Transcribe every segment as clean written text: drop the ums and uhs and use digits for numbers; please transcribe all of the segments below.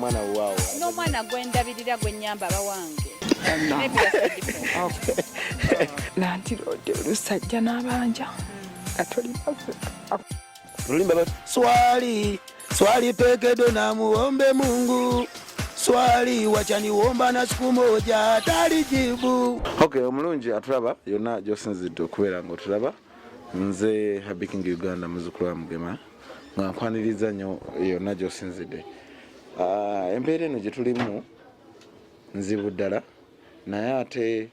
Mwana waawo. N'omwana gwendabirira gwe nnyamba abawange. Nantirodde olusajja n'abanja nga tolinaze. Lulimba bati Swali swali pekedo na muombe Mungu, swali wachaniomba na siku moja atalijibu. Okay, omulungi atulaba yonna gyosinzidde okubeera nga otulaba, nze Happy King Uganda, muzukulu wa Mugema, nga nkwaniriza nnyo yonna gyosinzidde. Embeera eno gye tulimu nzibu ddala, naye ate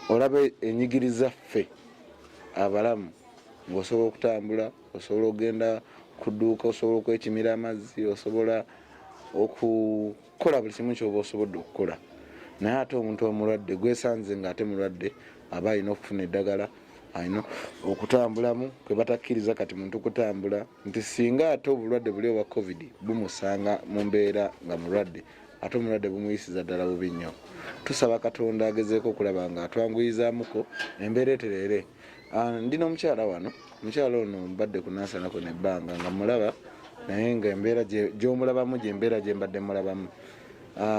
olaba enyigiriza ffe abalamu, ng'osobola okutambula, osobola okugenda ku dduuka, osobola okwekimira amazzi, osobola okukola buli kimu kyoba osobodde okukola. Naye ate omuntu omulwadde gwesanze ng'ate mulwadde, aba alina okufuna eddagala, alina okutambulamu kwe batakkiriza kati muntu kutambula, nti singa ate obulwadde buli obwa COVID bumusanga mu mbeera nga mulwadde, ate omulwadde bumuyisiza ddala bubi nnyo. Tusaba Katonda agezeeko okulaba nga atwanguyizaamuko embeera etereere. Ndi n'omukyala wano. Omukyala ono mbadde ku Nansanako nebbanga nga mulaba, naye nga embeera gy'omulabamu gyembeera gye mbadde mulabamu.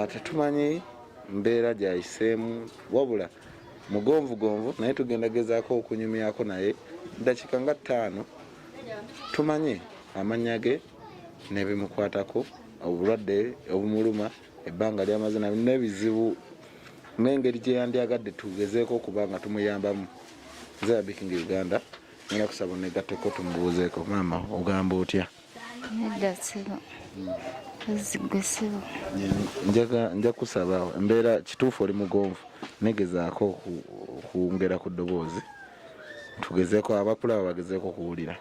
Tetumanyi mbeera gyayiseemu, wabula mugonvugonvu, naye tugenda gezaako okunyumyako naye dakiika nga 5, tumanye amannya ge n'ebimukwatako, obulwadde obumuluma, ebbanga lyamaze n'ebizibu, n'engeri gye yandyagadde tugezeeko okuba nga tumuyambamu. Nze Happy King Uganda, ngenda kusaba onegatteko tumubuuzeeko. Maama, ogamba otya? Nedda ssebo, ozigwe ssebo. Nja kusaba, embeera kituufu oli mugonvu, negezaako okwongera ku ddoboozi, tugezeeko abakulaba bagezeeko okuwulira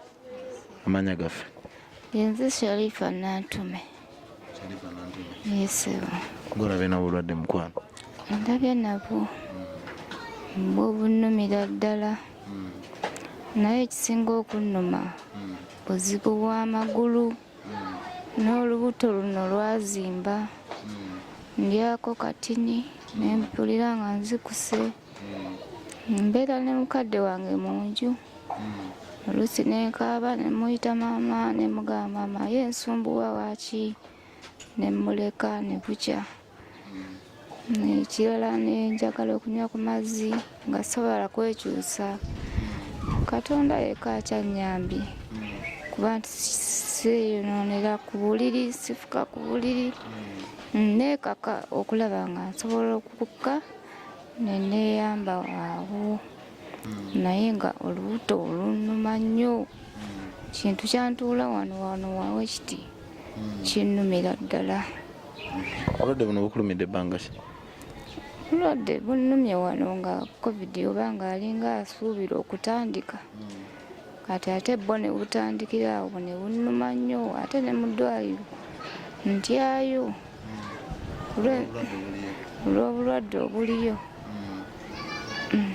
amanya gaffe. Yenze Sharifa Nantume. Ye ssebo. Ng'olabye n'obulwadde, mukwano. Ndabye nabwo bwo bunnumira ddala, naye ekisinga okunnuma buzibu bw'amagulu n'olubuto luno lwazimba. Ndyako katini ne mpulira nga nzikuse. Mbeera ne mukadde wange mu nju, oluusi nenkaaba ne muyita maama, ne mugamba, "Maama, ye nsumbuwa waaki?" Ne mmuleka ne bukya. Ekirala, ne njagala okunywa ku mazzi nga sobola kwekyusa. Katonda yekka akyannyambye, kuba nti seeyonoonera ku buliri, sifuka ku buliri, neekaka okulaba nga nsobola okukka ne neeyamba awo, naye nga olubuto olunnuma nnyo, kintu kyantuula wano wano wawe kiti, kinnumira ddala. Obulwadde buno bukulumidde ebbanga ki? Obulwadde bunnumye wano nga COVID oba nga alinga asuubira okutandika kati, ate bo ne butandikira awo ne bunnuma nnyo, ate ne mu ddwaliro ntyayo olw'obulwadde obuliyo.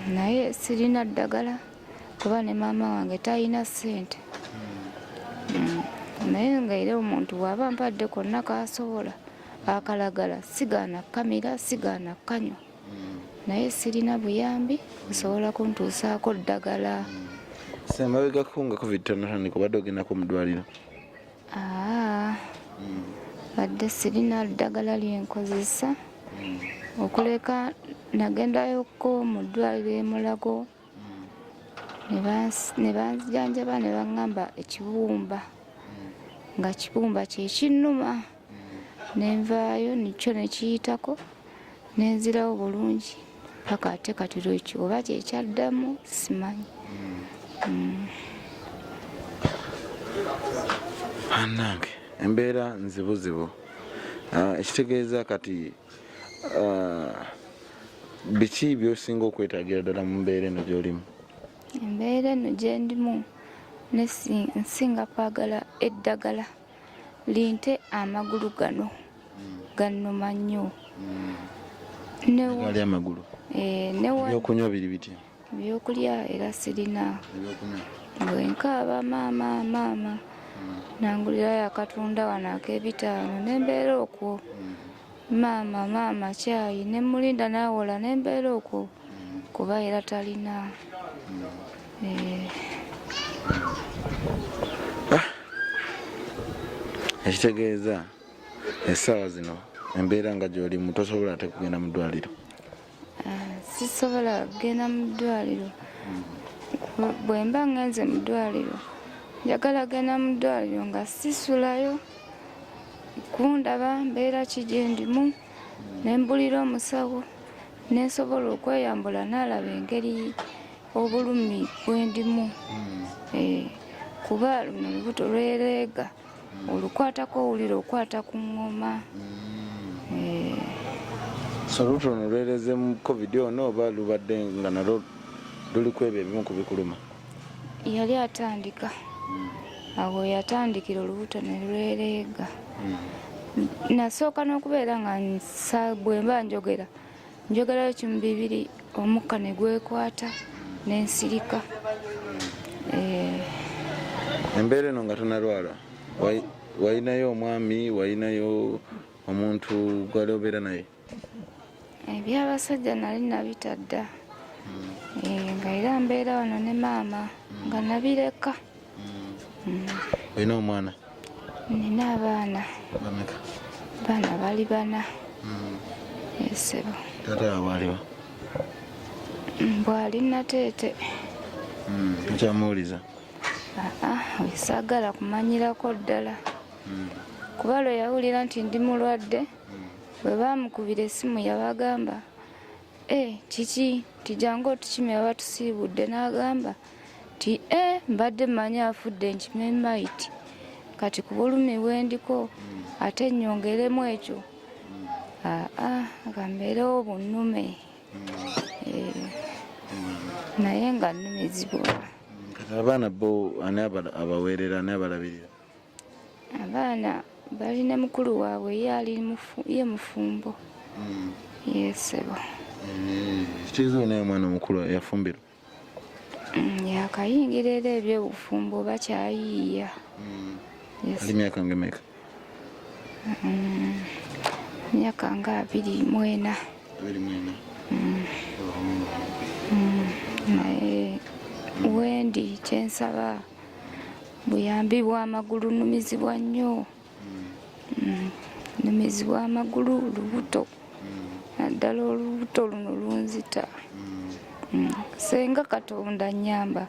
Naye sirina ddagala, kuba ne maama wange talina ssente. Naye nga era omuntu bw'aba mpadde konna kasobola akalagala, sigaana kamira, sigaana kanywa, naye sirina buyambi busobola kuntuusaako ddagala. Emabegako nga COVID tanatandika, obadde ogendako mu ddwaliro? Aa, badde sirina ddagala lyenkozesa, okuleka nagendayoko mu ddwaliro e Mulago ne banzijanjaba ne baŋŋamba ekibumba, nga kibumba kyekinnuma, nenvaayo nikyo nekiyitako nenzirawo bulungi paka ate kati lwekyo oba kyekyaddamu simanyi. Bannange, embeera nzibuzibu. Ekitegeeza kati biki byosinga okwetaagira ddala mu mbeera eno gy'olimu? Embeera eno gyendimu, nsinga kwagala eddagala linte amagulu gano gannuma nnyo. Gali amagulu. Ebyokunywa biri bitya? Ebyokulya era sirina. Bwe nkaaba, "Maama, maama," nangulirayo akatunda wano ak'ebitaano, nembeera okwo, "Maama, maama, kyayi," ne mulinda n'awola, nembeera okwo, kuba era talina. Ekitegeeza Essaawa zino embeera nga gy'olimu tosobola ate kugenda mu ddwaliro? Ah, sisobola kugenda mu ddwaliro. Bwe mba ngenze mu ddwaliro, njagala genda mu ddwaliro nga sisulayo kundaba mbeera ki gye ndimu, ne mbulira omusawo ne nsobola okweyambula n'alaba engeri obulumi bwendimu. Eh, kuba luno olubuto lwereega, olukwatako owulira okwata ku ŋŋoma. Eh. So olubuto luno lwereze mu covid ono oba lubadde nga nalwo luli ku ebyo ebimu ku bikuluma? Yali atandika awo, yatandikira olubuto ne lwereega. Nasooka n'okubeera nga bwe mba njogera, njogerayo kimu bibiri, omukka ne gwekwata n'ensirika. Eh. Embeera eno nga tonalwala, walinayo omwami, walinayo omuntu gwali obeera naye? Ebyabasajja nali nabitadda. Eh, nga era mbeera wano ne maama, nga nabireka. Olina omwana? Nina abaana. Bameka? Baana bali bana, esebo. Taata waabwe aliwa? Bwali Nateete. Okyamuwuliza? Aa, saagala kumanyirako ddala, kuba lwe yawulira nti ndi mulwadde, bwe baamukubira essimu yabagamba, "E, kiki?" Nti, "Jangu otukime, baba tusiibudde." N'agamba nti, "E, mbadde mmanyi afudde, nkime mayiti. Kati ku bulumi bwendiko ate nnyongeremu ekyo? Aa, nga mbeerewo bunnume." Eh, naye nga nnumizibwa. Kati abaana bo ani abaweerera, ani abalabirira? Abaana bali ne mukulu waabwe, ye ali ye mufumbo, yesebo. Kitegeeza olinayo omwana omukulu yafumbirwa? Yakayingira era ebyobufumbo bakyayiiya. Yes. Ali myaka ngemeka? Myaka nga 24. 24. Naye wendi kyensaba buyambi bw'amagulu, numizibwa nnyo. Numizibwa amagulu, lubuto, naddala olubuto luno lunzita. Senga Katonda nyamba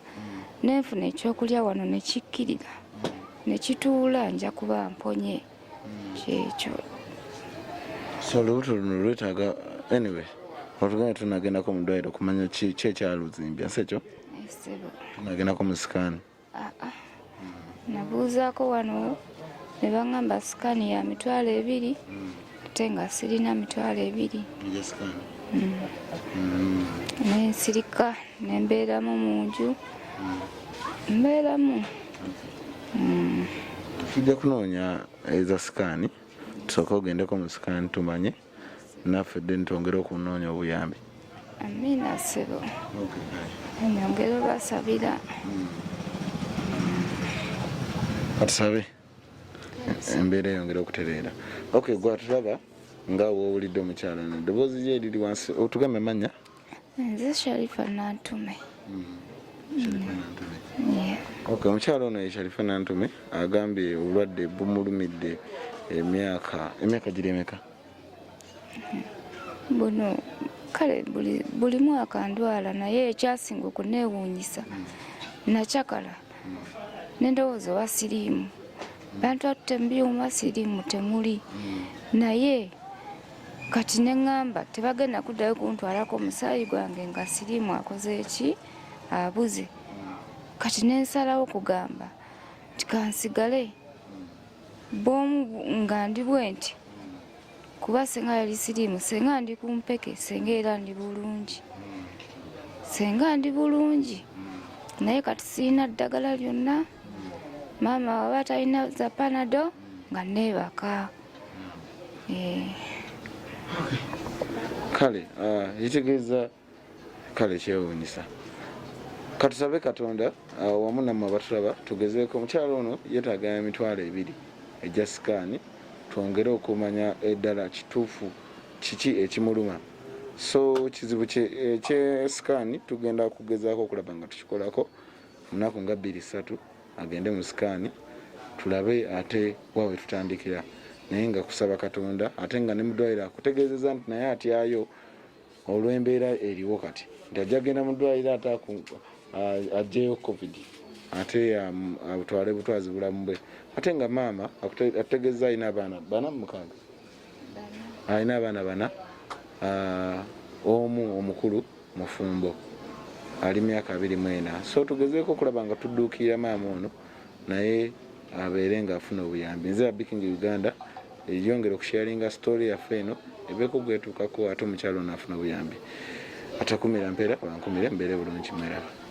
nenfuna ekyokulya wano nekikkirira nekituula, nja kuba mponye kyekyo. So olubuto luno lwetaaga, anyway otugenda tunagendako mu ddwaliro okumanya ki ekyaluzimbya, si ekyo? Esebo. Tunagendako mu sikaani. Aa, nabuuzaako wano ne baŋŋamba sikaani ya 20,000, ate nga sirina 20,000. Eja sikaani. Nensirika nembeeramu mu nju, mbeeramu. Tujja kunoonya eza sikaani, tusooke ogendeko mu sikaani tumanye naffe, then twongere okunoonya obuyambi. Amiina ssebo, nyongere obasabira. Katusabe embeera eyongere okutereera. Ok, gwa tulaba nga woowulidde omukyala ono, eddoboozi lye eriri wansi, otugambe manya. Nze Sharifa Nantume. Yeah. Ok, omukyala ono ye Sharifa Nantume, agambye obulwadde bumulumidde emyaka giri emeka? Buno kale buli mwaka ndwala, naye ekyasinga okuneewuunyisa, nakyakala nendowooza oba siriimu, bantu atutte mu byuma, siriimu temuli, naye kati neŋŋamba tebagenda kuddayo kuntwalako omusaayi gwange nga siriimu akoze eki, abuze. Kati nensalawo kugamba nti kansigale bwomu nga ndi bwe nti, kuba senga yali siriimu, senga ndi ku mpeke, senga era ndi bulungi, senga ndi bulungi. Naye kati sirina ddagala lyonna. Maama waba talina za Panado nga neebaka. Eh, Kale kitegeeza kale kyewuunyisa. Katusabe Katonda wamu nammwe abatulaba tugezeeko. Omukyalo ono yeetaaga 20,000 ejja sikaani, twongere okumanya eddala kituufu kiki ekimuluma. So kizibu ekye sikaani tugenda kugezaako okulaba nga tukikolako munaku nga 2, 3, agende mu sikaani tulabe ate wawe tutandikira. Naye nga kusaba Katonda, ate nga ne mudwaliro akutegeezeza nti naye atyayo olw'embeera eriwo kati, nti ajja genda mu ddwaliro ate aggyeyo COVID, ate atwale butwazi bulamu bwe. Ate nga maama atutegeezeza alina abaana bana, mukaaga, alina abaana bana, omu omukulu mufumbo, ali myaka 24. So tugezeeko okulaba nga tudduukirira maama ono, naye abeere ng'afuna obuyambi. Nze Abiking Uganda, yongera okusharinga story yaffe eno ebeeko gwetuukako, ate omukyalo ono afuna obuyambi. Atakumira mpeera, bankumire mbeere bulungi, mweraba.